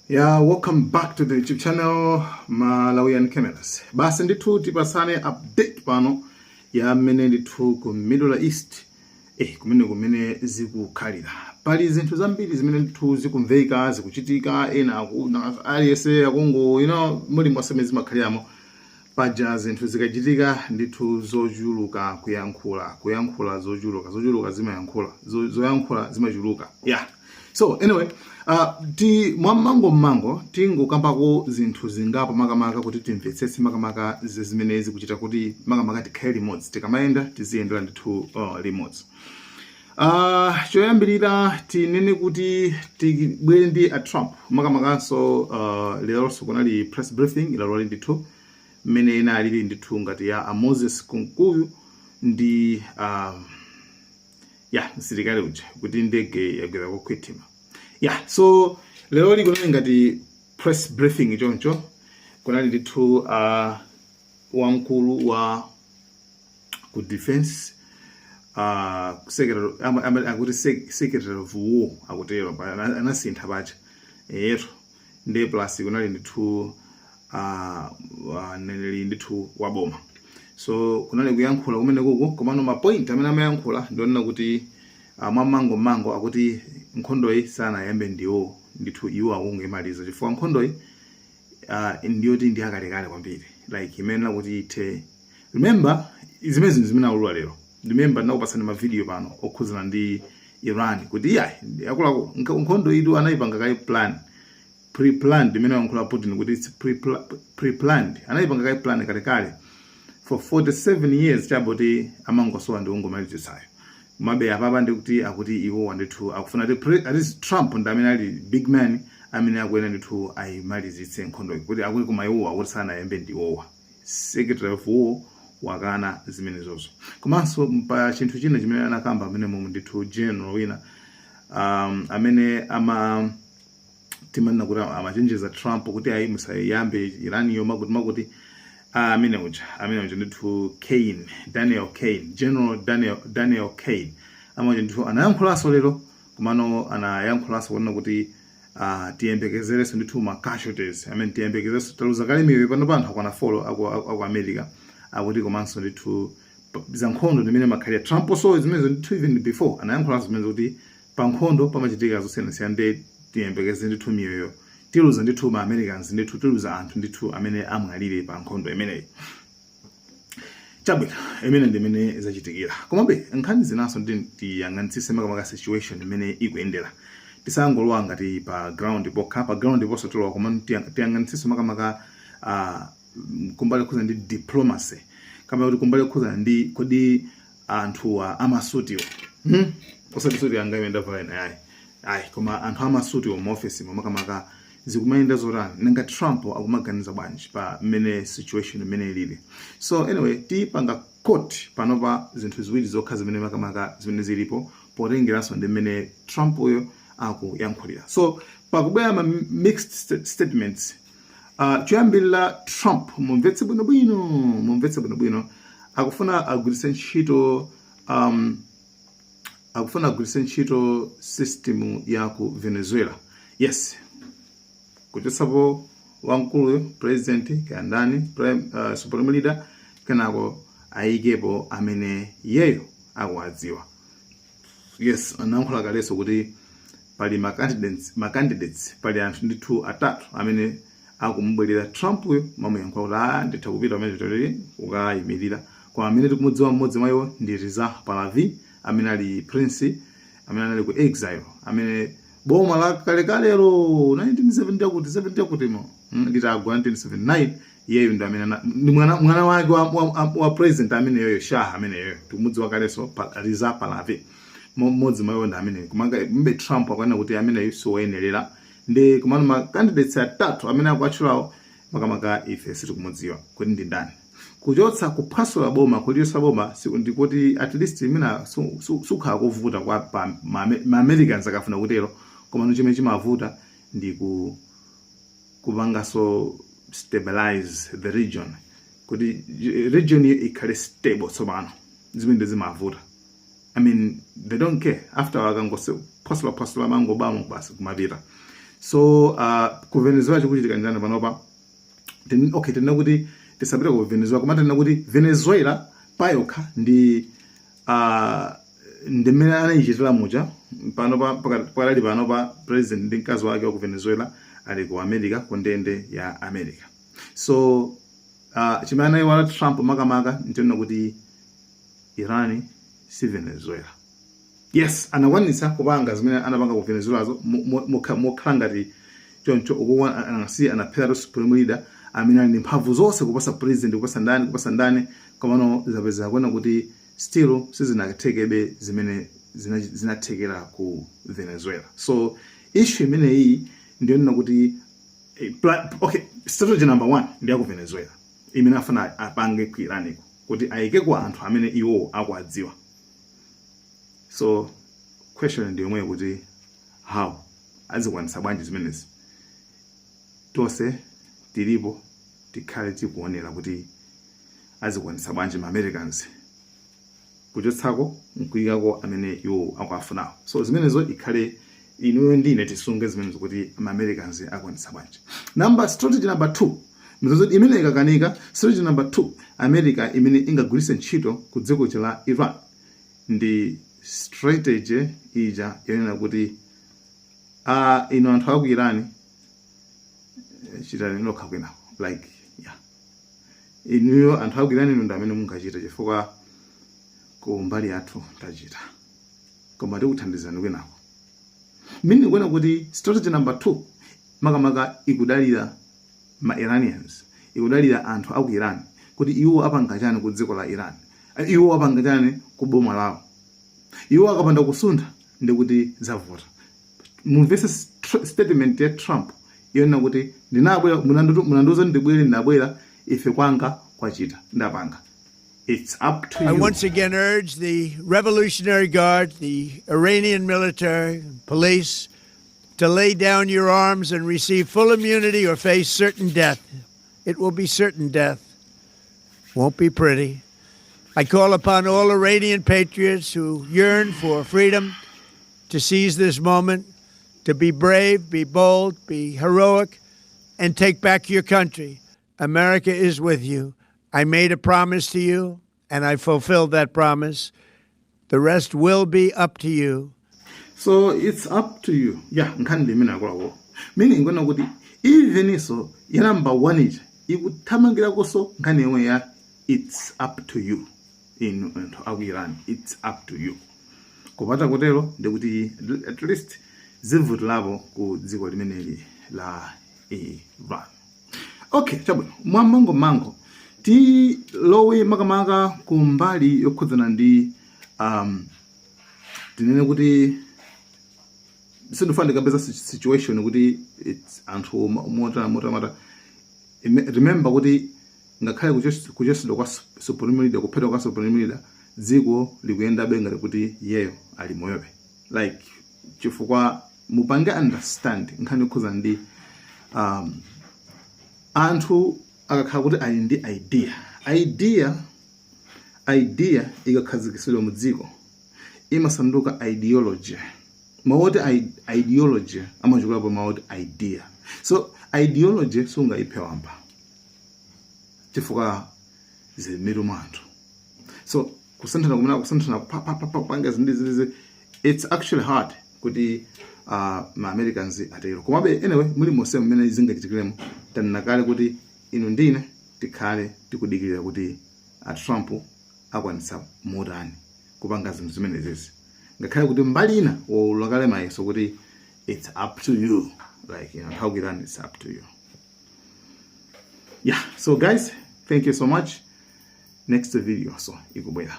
Yeah, welcome back to the YouTube channel Malawian Cameras. Basi ndithu tipasane update pano ya mmene ndithu ku Middle East kumene zikukhalira. Pali zinthu zambiri zimene ndithu zikumveka, zikuchitika, ena aliyense akungo muli monse zimakhaliramo. Paja zinthu zikachitika ndithu zochuluka kuyankhula, kuyankhula zochuluka, zochuluka zimayankhula, zoyankhula zimachuluka. Yeah. So anyway, ti mwammango mmango tingokambako zinthu zingapo, makamaka kuti timvetsetse makamaka zimene zikuchita, kuti makamaka tikhale limodzi tikamayenda, tiziyendera ndithu limodzi. Choyambirira tinene kuti tibwere ndi a Trump makamakanso. Leronso kunali press briefing laloli ndithu, mmene inalili ndithu ngati ya a Moses Kunkuyu ndi ya msilikali uja, kuti ndege yagwera kokhwitima. Yeah, so lero kunali ngati press briefing choncho. Kunali ndithu wamkulu wa ku defense, secretary, akuti secretary of war, akutero anasintha pacha yetu, ndi plus kunali ndithu mneneri ndithu wa boma. So kunali kuyankhula kumene kuku, komano ma point amene amayankhula ndionena kuti mwammango mmango akuti nkhondoyi sanayambe ndiwo ndithu, iwo akungoimaliza, chifukwa nkhondoyi ndiyoti ndi akalekale kwambiri, like imenena kuti ithe. Remember, zimene zinthu zimene aulula lero, remember ndinakupasani ma video pano okhudzana ndi Iran, kuti iyayi, akuluakulu, nkhondo itu anayipanga kayi plan, pre-planned, imene wayankhula Putin kuti it's pre-planned, anayipanga kayi plan kalekale for 47 years, chaboti amangosowa ndi ungomalizitsayo. Komabe apapa ndikuti akuti iwo ndithu akufuna kuti at least Trump ndi amene ali big man amene akuyenera ndithu ayimalizitse nkhondoyi, kuti akuti koma iwowa akuti sanayambe ndiwowa. Secretary of War wakana zimenezozo. Komanso pa chinthu china chimene anakamba amene momwe ndithu general wina amene ama timanena kuti amachenjeza Trump kuti ayi, musayambe Iraniyo, makuti makuti, amene uja ndithu Kane, Daniel Kane, General Daniel Kane, amene ndithu anayankhulanso lero. Komano anayankhulanso kunena kuti tiyembekezerenso ndithu ma casualties, I mean, tiyembekezerenso, taluza kale miyoyo pano pa anthu akwana 4 aku America, akuti komanso ndithu za nkhondo ndimene makhalira. Trump so zimenezo ndithu even before anayankhulanso zimenezo kuti pa nkhondo pamachitika zosiyanasiyana, ndi tiyembekeze ndithu miyoyo tiluza ndithu, ma Americans ndithu tiluza anthu ndithu amene amwalire pa nkhondo imeneyi. Chabwino, imene ndi imene zachitikira. Komabe nkhani zinaso ndi tiyang'anitsise makamaka situation imene ikuyendera, tisangolowa ngati pa ground pokha, pa ground ponso tilowa, koma tiyang'anitsise makamaka kumbali khuza ndi diplomacy, kama kuti kumbali khuza ndi kodi anthuwa amasutiwo, Osati suti yanga imene ndavala ine, ayi ayi, koma anthu amasutiwo mu office makamaka zikumayenda zotani? Nanga Trump akumaganiza bwanji pa mmene situation imene ilili? So anyway, tipanga quote panopa zinthu ziwiri zokha zimene makamaka zimene zilipo, potengeranso ndi mmene Trump uyo akuyankhulira. So pakubwera ma mixed statements. Choyambirira, Trump, mumvetse bwinobwino, mumvetse bwinobwino, akufuna agwiritse ntchito system ya ku Venezuela, yes, kuchotsapo wamkuluyo, president kayandani, prime, supreme leader, kenako ayikepo amene iyeyo akuwadziwa. Yes, anayankhula kalenso kuti pali ma candidates, pali anthu ndithu atatu amene akumubwerera Trump uyo, mamuyankhula kuti a nditha kupita pamene tolere kukayimirira. Koma amene tikumudziwa mmodzi mwa iwo ndi Reza Pahlavi, amene ali prince amene anali ku exile, amene boma la kalekalero 1970 kuti 70 kuti mo litagwa 1979, iyeyo ndi amene ndi mwana wake wa president ameneyoyo, Shah ameneyoyo, tikumudziwa kalenso Reza Pahlavi. Mmodzi mwa iwo ndi ameneyo. Kumanga mbe Trump akuona kuti ameneyo siwoyenerera, ndi kumano ma candidates atatu amene akuatchulawo makamaka ife sitikumudziwa kuti ndi ndani. Kuchotsa, kuphwasula boma, kuchotsa boma ndikuti at least imene sukhala kovuta kwa pa ma Americans akafuna kutero. Komano chimene chimavuta ndi kupanganso stabilize the region, kuti region iyo ikhale stable. Tsopano zimene zimavuta, I mean, they don't care after akangophwasula phwasula, mangobamo basi kumapita. So ku Venezuela chikuchitika njani panopa? Okay, tinena kuti tisapite ku Venezuela, koma tinena kuti Venezuela payokha ndi mmene anayichitira muja. Panopa pakadali panopa president ndi mkazi wake wa ku Venezuela ali ku America, ku ndende ya America. So chimene anayiwala Trump makamaka ntinena kuti Iran si Venezuela. Yes, anakwanitsa kupanga zimene anapanga ku Venezuelazo mokhala ngati choncho ukuwa anasiya anapheratu supreme leader amene ali ndi mphamvu zonse kuposa president, kuposa ndani, kuposa ndani. Komano zapeza kuona kuti still sizinathekebe zimene zinathekera ku Venezuela. So issue imeneyi ndiyonena kuti okay, strategy number one ndi ya ku Venezuela imene afuna apange ku Iraniko kuti ayikeko anthu amene iwo akuadziwa. So question ndi yomweyo kuti how azikwanisa bwanji zimenezi? Tonse tilipo, tikhale tikuonera kuti azikwanisa bwanji ma Americans kuchotsako nkuyikako amene iwo akuafunawo. So zimenezo ikhale inuyo ndine tisunge zimenezo kuti ma Americans akwanisa bwanji. Number strategy number two mzozo imene ikakanika, strategy number two America imene ingagwiritse ntchito ku dziko la Iran ndi strategy ija yonena kuti ino anthu aku Iran, chitani nokha kwinako. Like, yeah, inuyo anthu aku Iran inu ndi amene mungachita, chifukwa ku mbali yathu tachita, koma tikuthandizani kwinako. Mmene kuona kuti strategy number two makamaka ikudalira ma Iranians, ikudalira anthu aku Iran kuti iwo apanga chani ku dziko la Iran, iwo apanga chani ku boma lawo. Iwo akapanda kusuntha ndikuti zavuta. Mumvese statement ya Trump yonena kuti ndinabwera, munandiuza ndibwere, ndinabwera, ife kwanga kwachita, ndapanga, it's up to I you. once again urge the Revolutionary Guard, the Iranian military, police, to lay down your arms and receive full immunity or face certain death. It will be certain death. Won't be pretty. I call upon all Iranian patriots who yearn for freedom to seize this moment, to be brave, be bold, be heroic, and take back your country. America is with you. I made a promise to you, and I fulfilled that promise. The rest will be up to you. So it's up to you. Yeah, nkhani ndi imene akuluakulu, meaning kuona kuti even iso ya number one ija ikuthamangirakonso nkhani yomwe ya it's up to you, inu anthu aku Iran, it's up to you. Kupata kutero ndikuti at least zivutirapo ku dziko limeneli la Iran. Okay, chabwino, mwamangomango tilowe makamaka ku mbali yokhudzana ndi tinene kuti sindifuna ndikapeza situation kuti it's anthu mota mota mota. Remember kuti ngakhale kuchosedwa kwa supreme leader, kuphedwa kwa supreme leader, dziko likuyendabe ngati kuti iyeyo ali moyobe. Like, chifukwa mupange understand nkhani yokhudzana ndi anthu akakhala kuti ali ndi idea ikakhazikitsidwa mu dziko imasanduka ideology. Mawoti ideology amachokerapo mawoti idea. So ideology sungayiphe wamba chifukwa zili mitu mwa anthu. So kusanthana kumene kusanthana pa pa pa pa kupanga zindizizi, it's actually hard kuti ma Americans atero. Komabe anyway, muli monse mmene zingachitikiremo, tanena kale kuti inu ndine tikhale tikudikirira kuti a Trump akwanitsa motani kupanga zinthu zimenezezi, ngakhale kuti mbali ina waulula kale mayeso kuti it's up to you, like how Iran, it's up to you. Yeah, so guys, thank you so much. Next video so ikubwera.